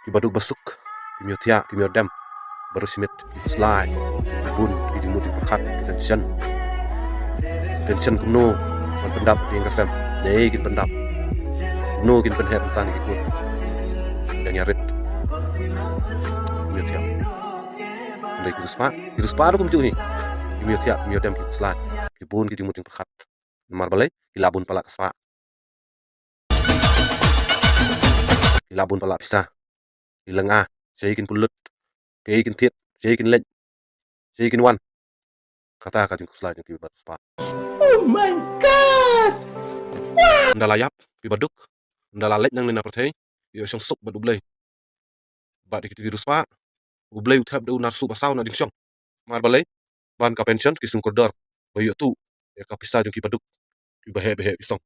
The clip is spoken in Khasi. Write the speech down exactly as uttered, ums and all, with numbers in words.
Ki baduk basuk, ki miaw thiah, ki miaw dem, baroh shi miet ki khuslai, ki bun ki jingmut jingpyrkhat, ki tension. Tension kumno ban pyndap ïa ka sem, ne kin pyndap, kumno kin pynheh pynsan ïa ki kut. Dang ïarit. Ki miaw thiah. Hynrei ki riewspah, ki riewspah ruh kumjuh hi. Ki miaw thiah, ki miaw dem, ki khuslai, ki bun ki jingmut jingpyrkhat. Namar balei? Ki la bun palat ka spah. Ki la bun palat pisa. Ki la nga, shaei kin pynlut, shaei kin thied, shaei kin leit, shaei kin wan. Kata ka jingkhuslai jong ki bad spah. Oh my God! Ynda la ïap ki baduk, ynda la leit nangne na pyrthei, ïoh shong suk bad U Blei. Bad ïa kito ki riewspah, U Blei u thep da u nar suh ba saw na jingshong. Namar balei? Ban ka pension ki song kordor ba ïoh tuh ïa ka pisa jong ki baduk, ki baheh baheh ki song.